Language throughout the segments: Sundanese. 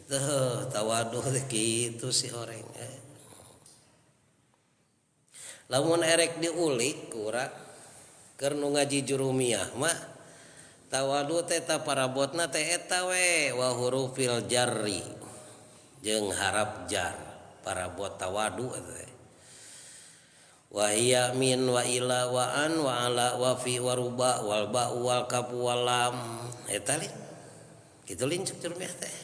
Tuh tawadu teh kitu si horeng. Lamun erek diulik ku urang keur nu ngaji jurumiyah mah tawadu teh ta parabotna teh eta we wa hurufil jarri jeung harap jar parabot tawadu teh. Wa hiya min wa ila wa an wa ala wa fi wa ruba wal ba wal kaf wal lam eta lin kitu lin cek jurumiyah teh.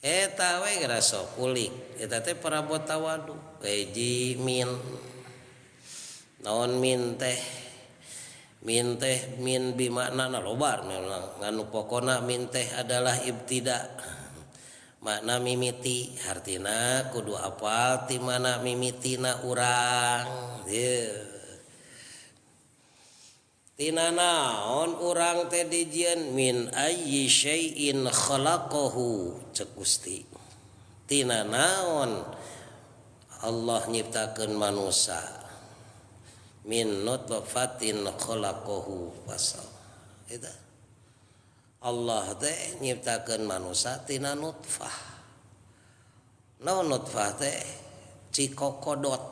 Eta we geura sok ulik eta teh parabot tawadu hiji min naon min teh min teh min bimakna lobar nganu pokona min teh adalah ibtida makna mimiti hartina kudu apal ti mana mimitina urang ieu tina naon urang teh dijieun min ayyi syai'in khalaqahu cek Gusti tina naon Allah nyiptakeun manusa min nutfatin khalaqahu pasal eta Allah teh nyiptakeun manusa tina nutfah naon nutfah teh cikokodot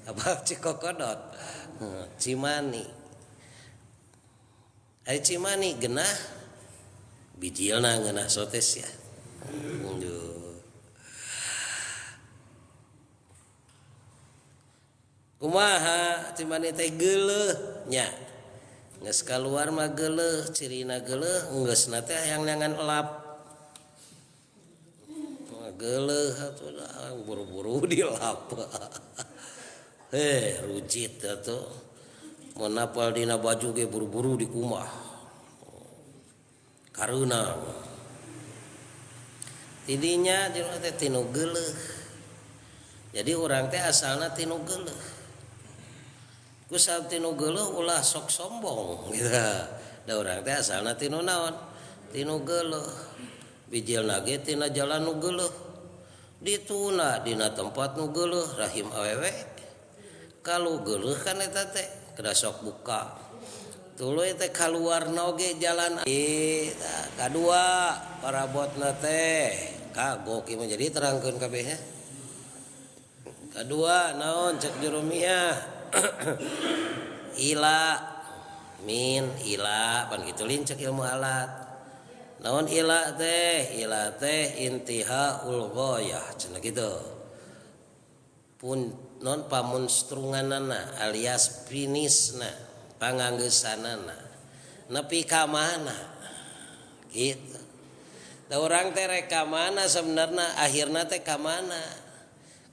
apa cikokodot cimani ari cimani genah bijilna ngeunah sotes ya. Kumaha cimani teh geuleuh nya geus kaluar mah geuleuh cirina geuleuh geusna teh hayang neangan elap geuleuh atuh buru-buru dilap. Heh rujit atuh mun napal dina baju ge buru-buru dikumah kareuna tidinya jelema teh tinu geuleuh. Jadi urang teh asalna tinu geuleuh ku sabab tinu geuleuh ulah sok sombong gitu. Da urang teh asalna tinu naon tinu geuleuh bijilna ge tina jalan nu geuleuh dituna dina tempat nu geuleuh rahim awewe kalau geuleuh kan eta teh kada sok buka tuluy teh kaluarna oge jalan kadua parabotna teh kagok ieu mah jadi terangkeun kabeh nya. Kadua naon cek jurumiyah ila min ila pan kitu lin cek ilmu alat naon ila teh intihaul ghayah cenah kitu pun non pamunstrunganana alias finisna panganggeusanana nepi ka mana gitu. Da urang teh rek ka mana sebenarna akhirna teh ka mana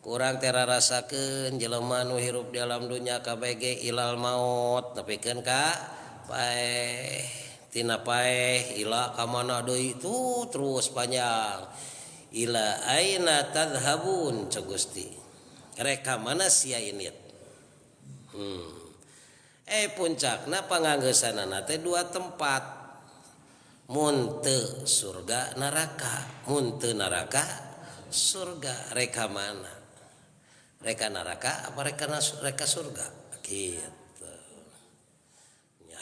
kurang teh rarasakeun jelema nu hirup di alam dunya kabeh ge ilal maut nepikeun ka paeh tina paeh ila ka mana deui tuh terus panjang ila aina tadhhabun cek Gusti rek ka mana sia init. Puncakna panganggeusanana teh dua tempat mun teu surga neraka mun teu neraka surga rek ka mana reka neraka apa reka surga gitu.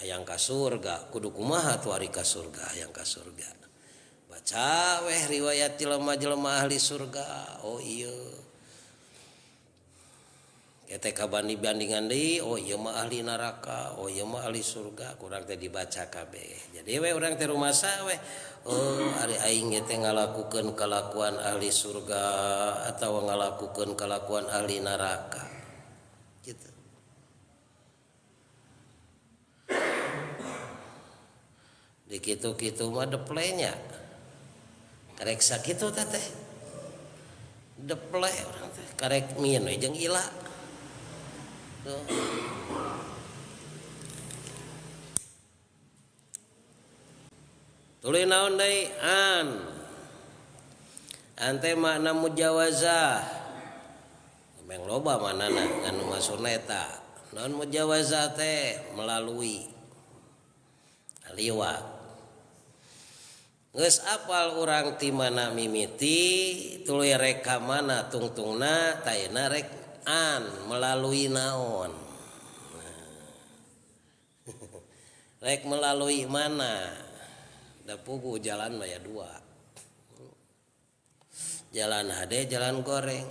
Hayang ka surga kudu kumaha tuh ari ka surga hayang ka surga baca weh riwayat jelema-jelema ahli surga oh iya Kete kabandi bandingan deui oh ieu mah ahli neraka oh ieu mah ahli surga kurang teh dibaca kabeh jadi we urang teh rumasa we oh ari aing teh ngalakukeun kalakuan ahli surga atawa ngalakukeun kalakuan ahli neraka gitu. Di kitu-kitu mah deplenya karek sakitu teh teh deple urang teh karek min we jeung ila. Tuh. Tuluy naon deui an an teh makna mujawazah meng loba manana ngan nu maksudna eta naon mujawazah teh melalui liwat geus apal urang ti mana mimiti tuluy rek ka mana tungtungna taena rek an melalui naon. Rek melalui mana Da puguh jalan mah ya dua. Jalan hade, jalan goreng.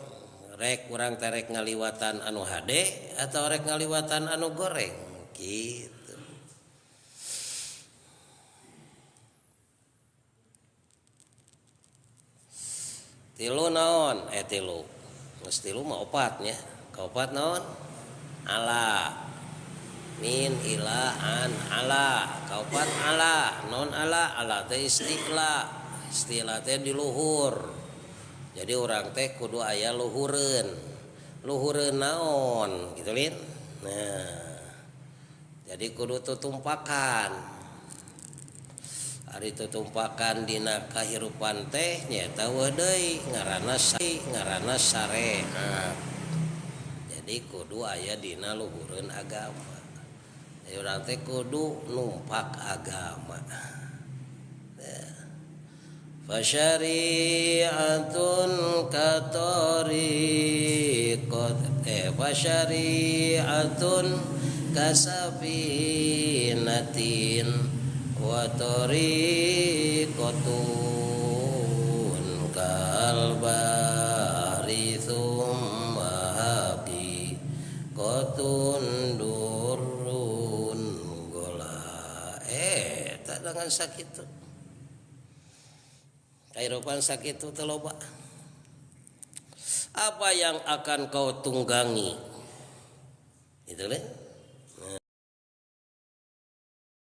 Rek urang teh rek ngaliwatan anu hade atau rek ngaliwatan anu goreng gitu. Tilu naon? Tilu. Geus tilu mah opat nya. Kaopat naon? Ala. Min ila an ala. Kaopat ala. Non ala, ala teh istiqla. Istiqla teh di luhur. Jadi urang teh kudu aya luhureun. Luhureun naon gitu lin. Nah. Jadi kudu tutumpakan. Ari tutumpakan dina kahirupan teh nyaeta weuh deui ngaranna syariat. Jadi kudu aya dina luhureun agama. Jadi urang teh kudu numpak agama. Fasyari'atun katariqat fasyari'atun kasafinatin wa tariqatun kal bahri thumma haqiqatun durrun gola. Tak dengan sakitu. Kehidupan sakit itu loba. Apa yang akan kau tunggangi? Itu leh.